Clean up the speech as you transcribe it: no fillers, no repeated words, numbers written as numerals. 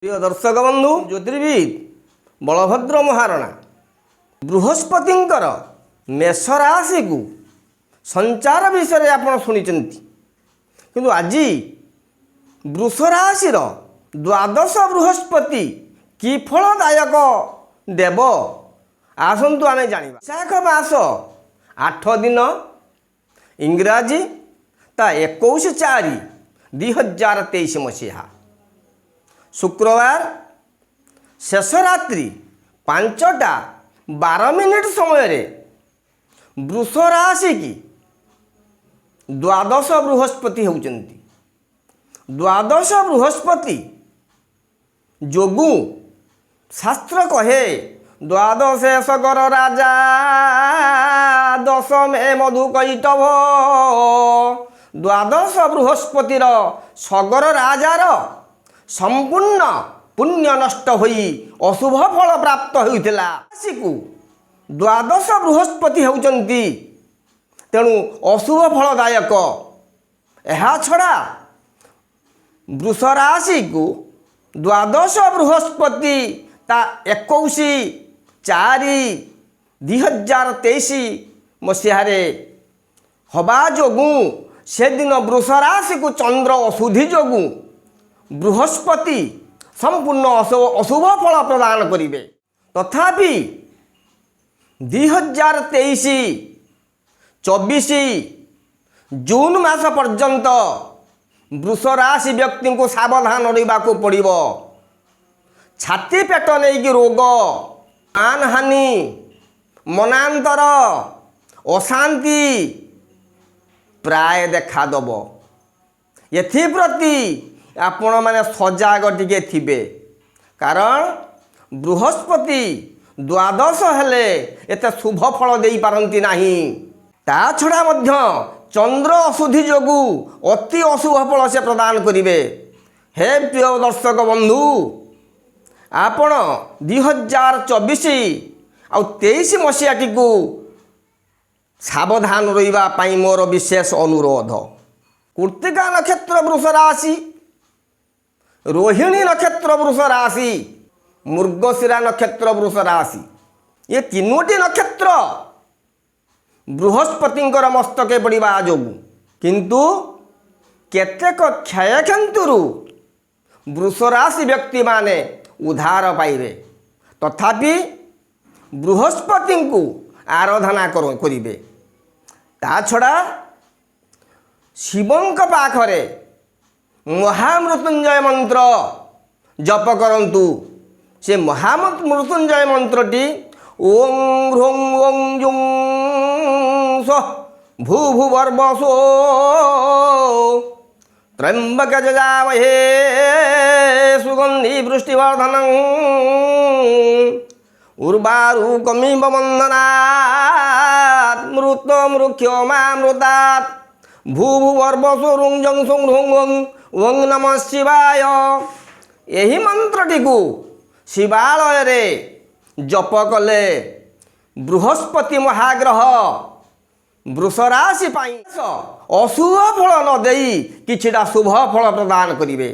ପ୍ରିୟ ଦର୍ଶକ ବନ୍ଧୁ, ଜ୍ୟୋତିର୍ବିଦ ବଳଭଦ୍ର ମହାରଣା। ବୃହସ୍ପତିଙ୍କର ମେଷ ରାଶିକୁ ସଞ୍ଚାର ବିଷୟରେ ଆପଣ ଶୁଣିଛନ୍ତି, କିନ୍ତୁ ଆଜି ବୃଷ ରାଶିର ଦ୍ୱାଦଶ ବୃହସ୍ପତି କି ଫଳଦାୟକ ଦେବ, ଆସନ୍ତୁ ଆମେ ଜାଣିବା। ବୈଶାଖ ମାସ 8 ଦିନ, ଇଂରାଜୀ ତା 21/4/2023 ମସିହା, ଶୁକ୍ରବାର, ଶେଷ ରାତ୍ରି 5ଟା 12 ମିନିଟ୍ ସମୟରେ ବୃଷ ରାଶିକି ଦ୍ୱାଦଶ ବୃହସ୍ପତି ହେଉଛନ୍ତି। ଦ୍ୱାଦଶ ବୃହସ୍ପତି ଯୋଗୁଁ ଶାସ୍ତ୍ର କହେ, ଦ୍ୱାଦଶେ ସଗର ରାଜା ଦଶମେ ମଧୁ କୈଟଭ। ଦ୍ୱାଦଶ ବୃହସ୍ପତିର ସଗର ରାଜାର ସମ୍ପୂର୍ଣ୍ଣ ପୁଣ୍ୟ ନଷ୍ଟ ହୋଇ ଅଶୁଭ ଫଳ ପ୍ରାପ୍ତ ହେଉଥିଲା। ରାଶିକୁ ଦ୍ୱାଦଶ ବୃହସ୍ପତି ହେଉଛନ୍ତି, ତେଣୁ ଅଶୁଭ ଫଳଦାୟକ। ଏହା ଛଡ଼ା ବୃଷ ରାଶିକୁ ଦ୍ୱାଦଶ ବୃହସ୍ପତି ତା 21/4/2023 ମସିହାରେ ହେବା ଯୋଗୁଁ, ସେଦିନ ବୃଷ ରାଶିକୁ ଚନ୍ଦ୍ର ଅଶୁଦ୍ଧି ଯୋଗୁଁ ବୃହସ୍ପତି ସମ୍ପୂର୍ଣ୍ଣ ଅଶୁଭ ଫଳ ପ୍ରଦାନ କରିବେ। ତଥାପି 2023 24 ଜୁନ୍ ମାସ ପର୍ଯ୍ୟନ୍ତ ବୃଷ ରାଶି ବ୍ୟକ୍ତିଙ୍କୁ ସାବଧାନ ରହିବାକୁ ପଡ଼ିବ। ଛାତି ପେଟ ନେଇକି ରୋଗ, ମାନହାନି, ମନାନ୍ତର, ଅଶାନ୍ତି ପ୍ରାୟ ଦେଖାଦେବ। ଏଥିପ୍ରତି ଆପଣମାନେ ସଜାଗ ଟିକେ ଥିବେ, କାରଣ ବୃହସ୍ପତି ଦ୍ୱାଦଶ ହେଲେ ଏତେ ଶୁଭ ଫଳ ଦେଇପାରନ୍ତି ନାହିଁ। ତା ଛଡ଼ା ମଧ୍ୟ ଚନ୍ଦ୍ର ଅଶୁଦ୍ଧି ଯୋଗୁଁ ଅତି ଅଶୁଭ ଫଳ ସେ ପ୍ରଦାନ କରିବେ। ହେ ପ୍ରିୟ ଦର୍ଶକ ବନ୍ଧୁ, ଆପଣ 2024 ଆଉ 23 ମସିହାଟିକୁ ସାବଧାନ ରହିବା ପାଇଁ ମୋର ବିଶେଷ ଅନୁରୋଧ। କୃତ୍ତିକା ନକ୍ଷତ୍ର ବୃଷ ରାଶି, ରୋହିଣୀ ନକ୍ଷତ୍ର ବୃଷ ରାଶି, ମୃଗଶିରା ନକ୍ଷତ୍ର ବୃଷ ରାଶି, ଏ ତିନୋଟି ନକ୍ଷତ୍ର ବୃହସ୍ପତିଙ୍କର ମସ୍ତକେ ପଡ଼ିବା ଯୋଗୁଁ କିନ୍ତୁ କେତେକ କ୍ଷୟକ୍ଷତିରୁ ବୃଷ ରାଶି ବ୍ୟକ୍ତିମାନେ ଉଦ୍ଧାର ପାଇବେ। ତଥାପି ବୃହସ୍ପତିଙ୍କୁ ଆରାଧନା କରିବେ। ତା ଛଡ଼ା ଶିବଙ୍କ ପାଖରେ ମହାମୃତ୍ୟୁଞ୍ଜୟ ମନ୍ତ୍ର ଜପ କରନ୍ତୁ। ସେ ମହାମୃତ୍ୟୁଞ୍ଜୟ ମନ୍ତ୍ରଟି ଓଁ ହ୍ରୁଁ ଓଁ ଜୁଁ ସ୍ୱ ଭୂ ଭୁବର୍ଭୁବଃ ତ୍ର୍ୟମ୍ବକ ଯଜାମହେ ସୁଗନ୍ଧି ପୁଷ୍ଟିବର୍ଦ୍ଧନଂ ଉର୍ବାରୁକମିବ ବନ୍ଧନାତ୍ ମୃତ୍ୟୋର୍ମୁକ୍ଷୀୟମାମୃତାତ୍ ଭୂ ଭୁବର୍ଭୁବଃ ଜଂ ସୁଂ ହ୍ରୁଂ ଓଁ ଓଁ ନମଃ ଶିବାୟ। ଏହି ମନ୍ତ୍ରଟିକୁ ଶିବାଳୟରେ ଜପ କଲେ ବୃହସ୍ପତି ମହାଗ୍ରହ ବୃଷ ରାଶି ପାଇଁ ଅଶୁଭ ଫଳ ନ ଦେଇ କିଛିଟା ଶୁଭ ଫଳ ପ୍ରଦାନ କରିବେ।